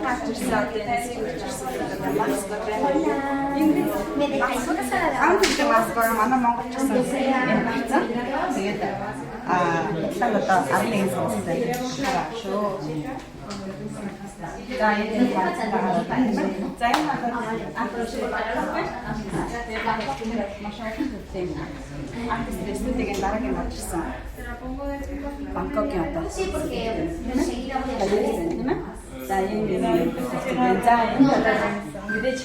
авч ирсэн одоо энэ сийг авч ирсэн маск байна. Энэ маск ам гэдэг маск байгаа манай Монгол ч гэсэн энэ гарцсан. Тэгээд аа одоо 11 сараас байгаа шүү. За энэ байна. За энэ анх маш олон төрлийн артист студигийн дараагийн орж ирсэн. Бангкокийн одоо. Тийм ээ. За энэ за энэ мэдээж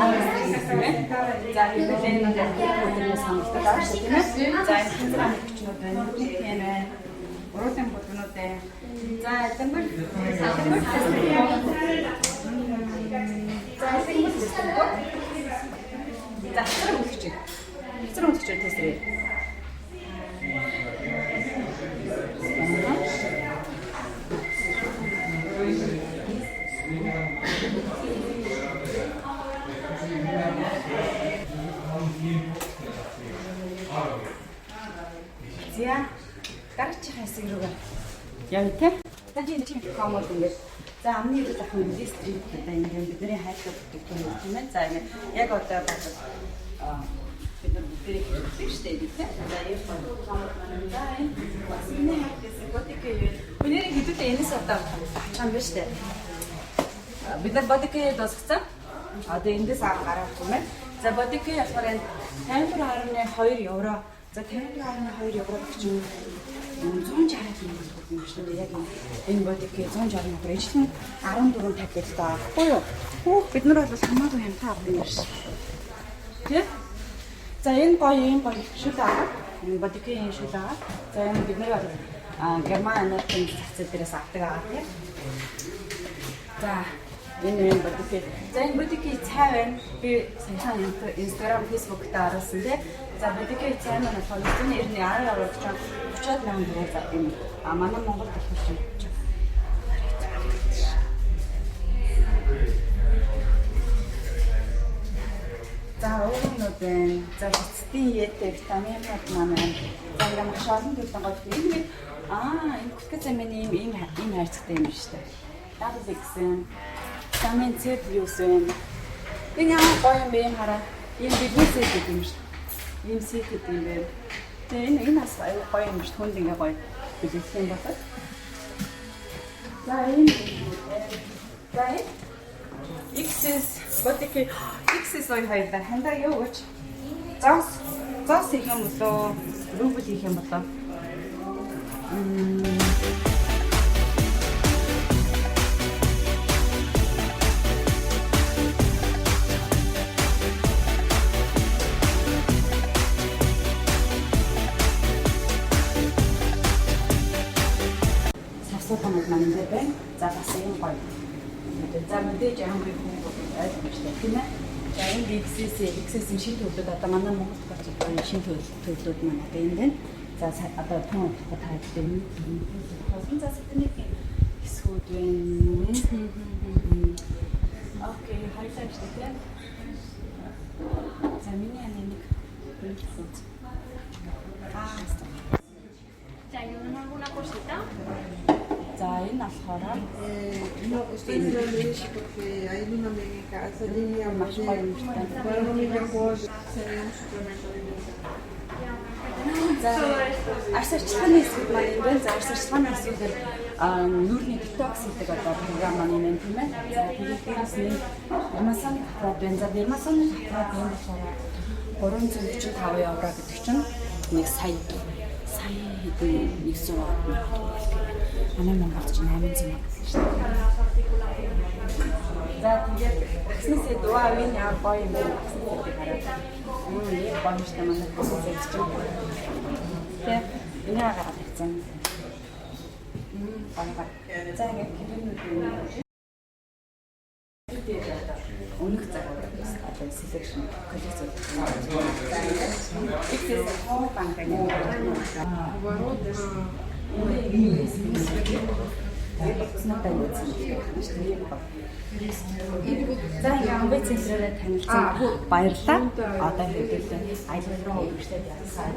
артист юм ээ. За энэ өдрийн сонголтод байгаа шүү тийм ээ. За энэ хязгаар хүчнүүд байна. Тийм ээ. Уруулын бүлгэнүүд ээ. За элэнгэр элэнгэр За элэнгэр тестэргүй. За хацар үлгэж. Хацар үлгэж тестэрээ. За дараачих хэсэг рүүгээ явъя те. За чи энэ чинь комод ингээд за амны эрүүл ахуйн индастри гэдэг энэ бидний хайртай бүтээгдэхүүн тийм ээ. За ингээд яг одоо бодвол бид нар бүгдээрээ хэрэглэдэг шүү дээ тийм. За ийм комод маань за энэ бас миний хайртай бодик юу. Өнөөдөр хэдүүлээ энэс одоо авчих юм байна шүү дээ. Бид нар бодик дуусгацсан. Одоо эндээс гарах юм байна. За бодик болохоор энэ 54.2 евро. За 54.2 евро гэх чинь 160 мянга төгрөг юм шүү дээ. Яг энэ бодик 160 мянга төгрөг. Ижил нь 14 таблет таа. Баггүй юу? Хүүх бид нар бол хамаагүй хямдхан авдаг юм шиг. Тэ? За энэ гоё ийм гоё шүл байгаа. Энэ бодикийн шүл байгаа. За энэ бид нар бол Герман Америкийн зах зээл дээрээс авдаг байгаа тийм. За энэ энэ бодики. За энэ бодики цай байна. Би саяхан Instagram, Facebook дээр оруулсан тий. За бодики цай маань болохоор 190 10 евро гэж 30 мянган төгрөг зав юм. А манай Монголд болохоор чинь За уурнууд байна. За эцдийн ээтэй витаминууд маань байна. За ингээ маш олон төрлийн гоё. Энэ нэг энэ күтгэц амины ийм ийм ийм хайрцагтай юм биш үү? Double X-эн витамин С плюс байна. Энэ ямар гоё юм бэ юм хараа. Ийм бэлгийн С гэдэг юм шүү. Ийм С гэдэг юм байна. Тэгээ энэ энэ бас аюу гоё юм шүү. Хүнд ингээ гоё бэлгэлэх юм болоод. За энэ за энэ XS бодики XS ой хоёр да хандаа юу гэж зоос зоос хийх юм болоо рубль хийх юм болоо. Савсуулганууд маань энэ байна. За бас ийм гоё. За мэдээж англи хүн бол ойлгомжтой тийм ээ. За энэ XS XS-ийн шинэ төрлүүд одоо манай Монголд гарч ирсэн шинэ төрлүүд маань одоо энэ байна. За одоо тун удахгүй та хэдтэй энэ за сэтнийг хэсгүүд байна. Окей, хоёлаа шүү дээ. За миний аны нэг хэсгүүд. Аа, ¿Te ayudan alguna cosita? За энэ болохоор No, estoy en Londres porque hay una amiga en casa y маш гоё юм шиг байна. Bueno, mi mejor sería un suplemento alimentario. За арс арчилгааны хэсгүүд маань юм байна. За арс арчилгааны хэсгүүдээр нүүрний детокс гэдэг одоо програм маань юм байна тийм ээ. За тэгээд дээрээс нь Dermasonic аппарат байна. За Dermasonic аппарат юм болохоор 345 евро гэдэг чинь нэг сая сая хэдэн 100 мянга төгрөг тийм ээ. Манай Монголд чинь 800 мянга гэсэн шүү дээ. За тэгээд таксны сэд үа энэ яа гоё юм бэ? Таксны сэдийг хараад. Яг гоё юм шүү дээ манай таксны сэд чинь. Тэ энэ гараад ирсэн. Гоё гоё. За ингээд кремнүүд юм. Үнэх загвар одоо selection коллекцууд. За ингээд XS хоо банк нэг Оборот надад үзсэн шүү дээ. За ингээ амбай центрээр танилцсан баярлалаа. Одоо хэдүүлээ аялал руу үргэлжлээд явцгаая.